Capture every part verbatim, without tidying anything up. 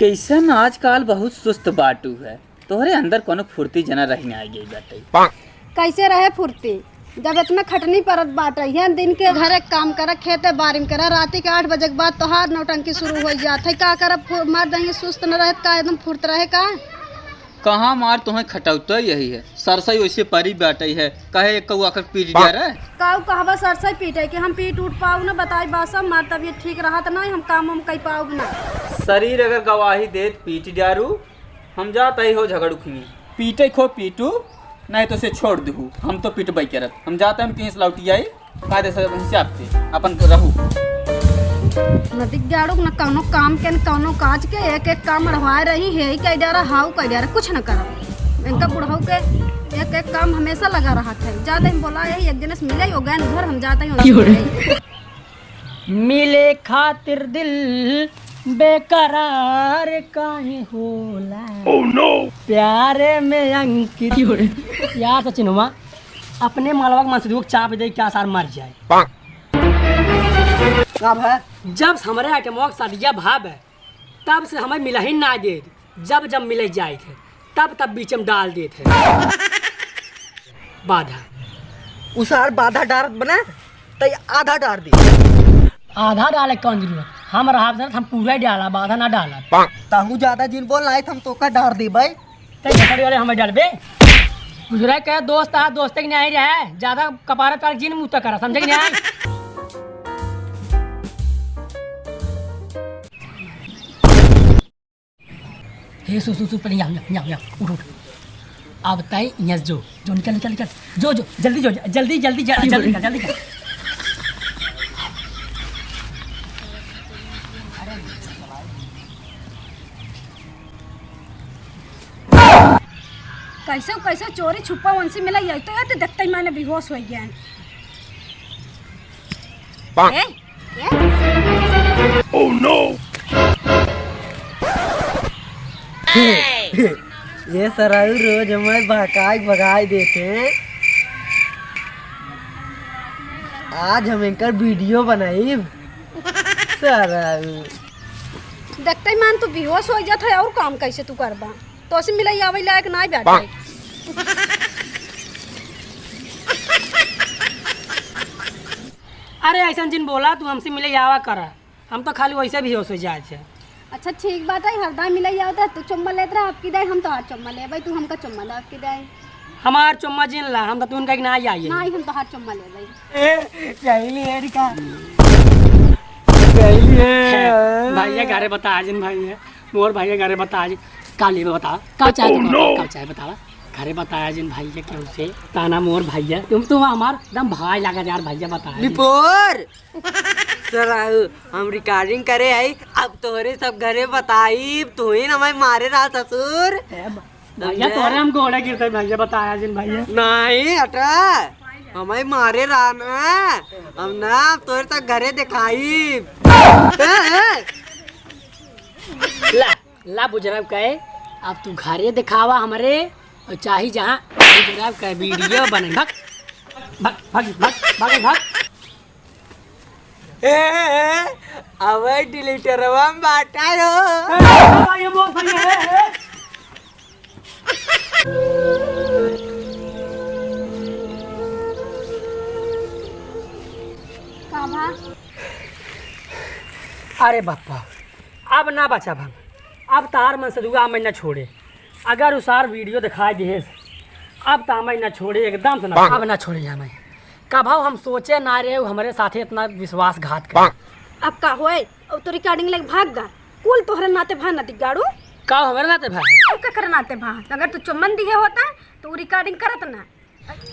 कइसन आजकाल बहुत सुस्त बाटू है, तोहरे अंदर कउनो फुर्ती जना रही ना आइ गई बाटे। कइसे रहे फुर्ती, जब एतना खटनी परत बाटे है, दिन के घरे काम करे, खेते बारी में करे, राती के आठ बजे के बाद तोहार नौटंकी सुरू होइ जात है। का करब, फु-, मर जाइए सुस्त न रहे, का एकदम फुर्त रहे का? कहाँ मार तोहें खटउतइ यही है, सरसई ओइसे परी बाटइ है, कहे एक कौआ के पीट दिया रे। काऊ कहबा सरसई पीटे कि हम पीट उठ पाउब ना, बताई बा सब, मार तबियत ठीक रहत नाहीं, हम काम हम कइ पाउब ना। शरीर अगर गवाही देत पीट डारू, हम जात ही हो झगड़ू खिमी। पीटे खो पीटू, नाहीं तो से छोड़ देहू, हम तो पिटबइ करब, हम जात ही, हम कहीं से लौटी आई। कायदे से हिसाब से अपन रहू। नदी गाड़ू न कउनो काम के, न कउनो काज के, एक एक काम अड़वाए रही, हेई कइ डारा, हाउ कइ डारा, कुछ न करब। इनका बुढ़ऊ के एक एक काम हमेसा लगा रहत है। जात ही बोला यही, एक जने से मिले, ओ गए घर, हम जात ही उनसे मिले। मिले खातिर दिल बेकरार काहे होला? प्यारे में अंकित। यार सचिनवा, अपने मलवा के मनसेधुआ के चाप दे, क्या सार मर जाए। का भा? जब से हमरे आइटमवा के सदिया भाव है, तब से हमें मिलही ना देत। जब जब मिले जाइत है, तब तब बीच में डाल देत है। बाधा। उ सार बाधा डारत बना, तई आधा डार दी। आधा डाले कौन जरूरत? हम रहब जरूरत, हम पूरा ही डालब, आधा ना डालब। ताहू ज्यादा जिन बोल, नाहीं त हम तोका डार देबे। ते झपड़ी वाले हमें डरबे। गुजरा के दोस्त आ, दोस्ते के न्याय रहे, ज्यादा कपारे पर जिन मुँह तक करा, समझे कि नहीं? हे सु, सु, सु, पहले यहाँ, यहाँ, यहाँ, यहाँ, उठ, उठ। अब तय यहाँ से जो, जो, निकल, निकल, निकल। जो, जो, जल्दी जो, जल्दी, जल्दी, जल्दी, जल्दी निकल, जल्दी निकल। कैसे, कैसे चोरी छुपा उनसे मिला, ये तो, ये तो देखते ही माने बेहोश हो गया है। ए, ए? Oh no! ये सराऊ रोज हमें बहकाई भगाई देते हैं। आज हम इनकर वीडियो बनाइब। सराऊ। देखते ही मान तू बेहोश हो जात है, और काम कैसे तू करबा? तोसे मिलइ आवइ लायक नाहीं बाटे। अरे अइसन जिन बोला, तू हमसे मिलइ आवा करा, हम तो खाली वइसे बेहोश होइ जाए छे। अच्छा ठीक बाटे, हरदम मिलइ आवत है, तू चुम्मा लेत रहा, अब की दाई हम तोहार चुम्मा लेबइ, तू हमका चुम्मा दे, अब की दाई। हमार चुम्मा जिन ला, हम तो तू उनका एक ना आई है। नाहीं, हम तोहार चुम्मा लेबइ। ए, कहली है रिका। कहली है। भइया घरे बता जिन भइया। मोर भइया घरे बताया जी, का लेबे बतावा, का चाहे तू बतावा, का चाहे बतावा। घरे बताया जिन भइया केहू से, ताना मोर भइया, तुम तो हमार एकदम भाई लागा यार भइया बताया जी। निपोर! सराऊ, हम recording करे आई, अब तोहरे सब घरे बताई, तू ही ना हमें मारे रहा ससुर। ए, ब-, भइया समझे? तोहरे हम गोड़े गिरते भइया बताया जिन भइया। नहीं, हटा, हमें मारे रहा ना, हम ना तोहरे सब घरे दिखाई। ए, ए। ला, ला बुजरब कहे, अब तू घरे दिखावा हमरे, और चाही जहाँ बुजरब कहे वीडियो बने। भाग, भाग, भाग, भाग, भाग, भाग। ए, ए, ए, अबे डिलीटरवा में बाटा हो। ए, ए, ए, ए, ए। का भा? अरे बापा, अब ना बचब हम, अब तार मन से दुआ मैं ना छोड़े। अगर उ सार वीडियो दिखाई दिहे, अब तो हमें ना छोड़े, एकदम से ना, अब ना छोड़े हमें। कभउ हम सोचे ना रहे, उ हमरे साथे इतना विश्वासघात करे। अब का होए, अब तो recording लेके भाग गा। कुल तोहरे नाते भा ना दिगाड़ू। का हमरे नाते भा? अब का करे नाते भा? अगर तू चुम्मन दिहे होता, तो उ recording करत ना।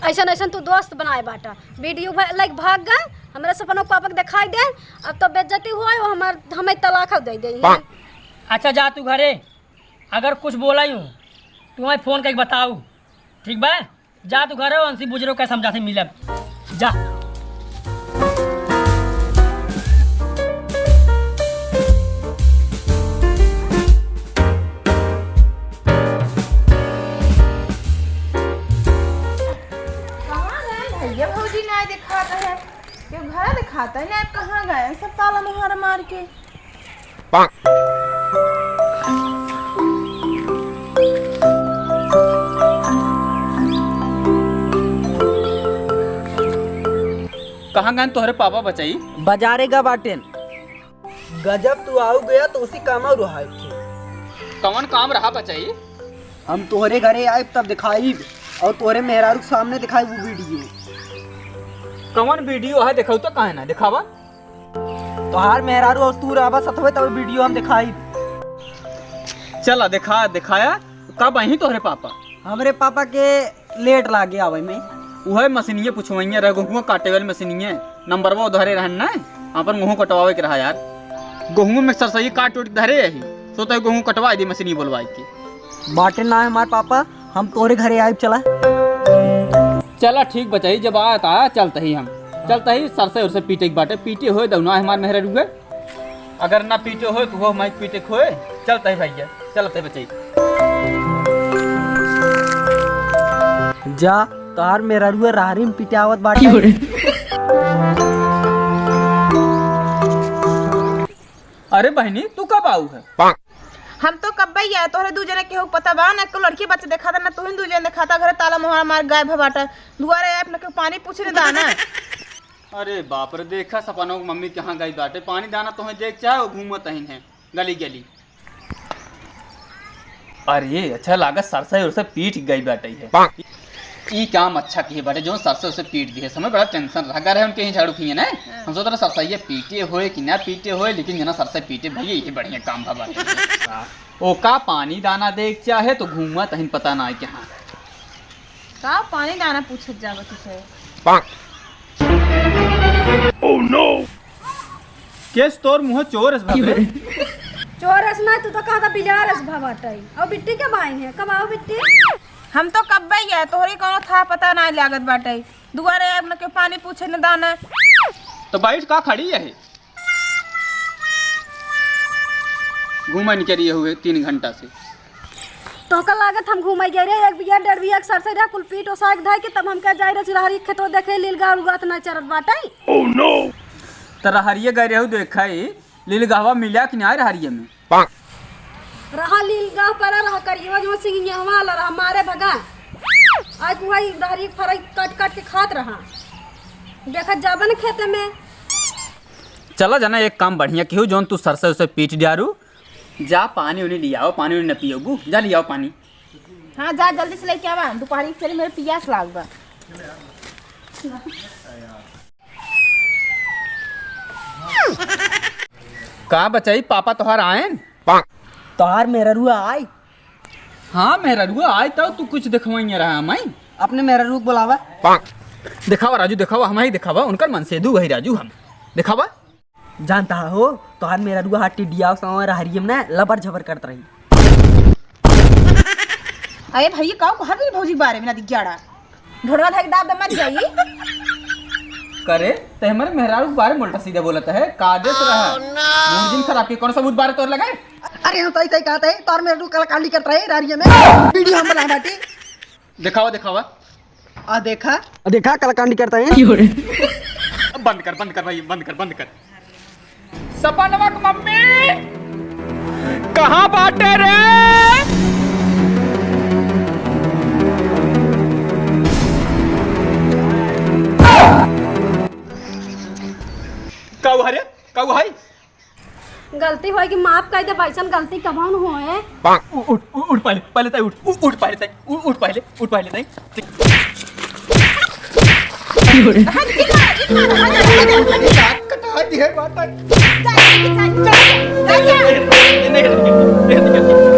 अइसन, अइसन तू दोस्त बनाए बाटा। वीडियो भा-, लाइक भाग गा, हमरा सपना पापा के दिखाई दे। अब तो बेइज्जती हुआ है, वो हमार, हमें तलाक दे दे। अच्छा जा तू घरे, अगर कुछ बोला यूं, तू हमें फोन करके बताऊ, ठीक बा? जा तू घरे, उनसे बुजुर्ग का समझा से मिलब, जा। कहाँ गए भइया भौजी, ना दिखाता है, क्यों घर दिखाता है ना, कहाँ गए सब ताला मुहारा मार के। गन तोहरे पापा बचाई। बजारे गा बाटेन। गजब तू आऊ गया तो उसी काम और रहा है। कवन काम रहा बचाई? हम तोहरे घरे आइब तब दिखाइब और तोहरे मेहरारू के सामने दिखाइब वो वीडियो। कवन वीडियो है, देखाऊ तो काहे ना देखावा? तोहार मेहरारू और तू रहबा सथवे तब वीडियो हम दिखाइब। चला देखा, दिखाया। कब आई तोहरे पापा? हमरे पापा के लेट लागे आवे में। उहे मशीनिये पुछवइया रहे, गोहुआ काटे वाली मशीनिये, नंबरवा उधरे रहन ना, अपन गोहूँ कटवावे के रहा यार। गोहूँ में सरसई काट उट धरे यही, सोते गोहूँ कटवा दी मशीनिये बोलवाई के। बाटे ना है हमार पापा, हम तोरे घरे आइब चला। चला ठीक बचाई, जब आया तो आया, चलते ही हम, चलते ही सरसई उरसई पीटे के बाटे, पीटे होए दौना है हमार मेहरारू के। अगर ना पीटे होए तो वो माइक पीटे खोए। चलते ही भैया, चलते बचाई। जा, तोहार मेहरारुआ रहरी में पिटावत बाटे। अरे बहिनी, तू कब आऊ है? हम तो कब्बे ही आए, तोहरे दू जने केहू पता बा ना, एको लड़की बच्चा देखा था ना, तू ही दू जने देखा था, घरे ताला मोहरा मार गायब है बाटा, दुआरे आए अपने के पानी पूछे दा ना। अरे बाप रे, देखा सपनवा के मम्मी कहाँ गई बाटे, पानी दाना तोहे देख चाहे वो घूमत अहिन है गली गली। अरे, अच्छा लागत सरसई उरसई पीट गई बाटे है। ई काम अच्छा किए बाटे, जो सरसई उरसई पीट दिए। समय बड़ा टेंशन रहा, घर है उनके ही झाड़ू किए ना। हाँ। हम सोच रहे सरसई ये पीटे होए कि ना पीटे होए, लेकिन जना सरसई पीटे भैया, ये बढ़िया काम भा बाटे। हाँ। ओका पानी दाना देख चाहे तो घूमत अहिन पता ना है कहाँ। का पानी दाना पूछत जावा तुझे? केस तोर मुँह चोर अस भा बे। चोर अस ना, तू तो कहता बिलार अस भा बाटई। और बिट्टी के बाई है, कब आओ बिट्टी? हम तो कब्बे ही है, तोहरे कौनो था पता ना लागत बाटई। दुआरे आए अपने के पानी पूछे न दाना। तो बैठ का खड़ी है? घूमन के लिए हुए तीन घंटा से। तोहका लागत हम घूमे गए रे, एक बिया डेढ़ बिया के सरसई रहा, कुल पीट ओसाए के धाई के तब हम कह जाए रहे रहरी खेतो देखे, लील गाह उगात ना चरत बाटई। Oh no! त रहरिये गए रहू देखे, लील गहवा मिला कि ना रहरिये में? रहा लील गाह पर रहा करियो जो सिंगिया वाला रहा मारे भगा। आज वही रहरी फरई काट काट के खात रहा। देखत जाबन खेते में। चला जना एक काम बढ़िया किहू, जौन तू सरसई उरसई पीट डारू, जा पानी उनी लियाओ, पानी उनी न पियोबू, जा लियाओ पानी। हाँ जा जल्दी से लेके आवा, दोपहरी के मेरे पियास लाग बा। का बचाई पापा तोहार आएन? तोहार मेहररुआ आई? हाँ मेहररुआ आई तब तू कुछ देखवाइया रहा मैं। अपने मेहररुआ के बोलावा। देखावा राजू देखावा, हम ही देखावा, उनकर मनसेदू वही राजू हम देखावा। जानता हो, तोहार मेहररुआ हाथ टिडिया सावा रहरिये में ना लबर झबर करत रही। अरे भैया, काऊ कहत रही भौजी के बारे में ना दिग्याड़ा? ढोढ़ा धक दाब दे मर जाई। करे, ते हमारे मेहरारू के बारे में उल्टा सीधा बोलत है, का देश रहा? Oh, no! मूड दिन खराब के कौन सबूत बारे तोर लगे? अरे, हम सही सही कहत है, तोहार मेहरारू कलाकांडी करत रहे रहरिये में, वीडियो हम बना बाटी। देखावा, देखावा। आ देखा। आ देखा, कलाकांड करता है। बंद कर, बंद कर भाई, बंद कर, बंद कर। सपनवा के मम्मी, कहाँ बाटे रे? का हुआ रे? का हुआ है? गलती होई कि माफ कर दे, वैसन गलती कबहुँ न होए। उ-, उठ, उ-, उठ पहले, पहले तय उठ, उ-, उठ पहले तय, उ-, उठ पहले, उठ पहले तय। कटा दिए बात है।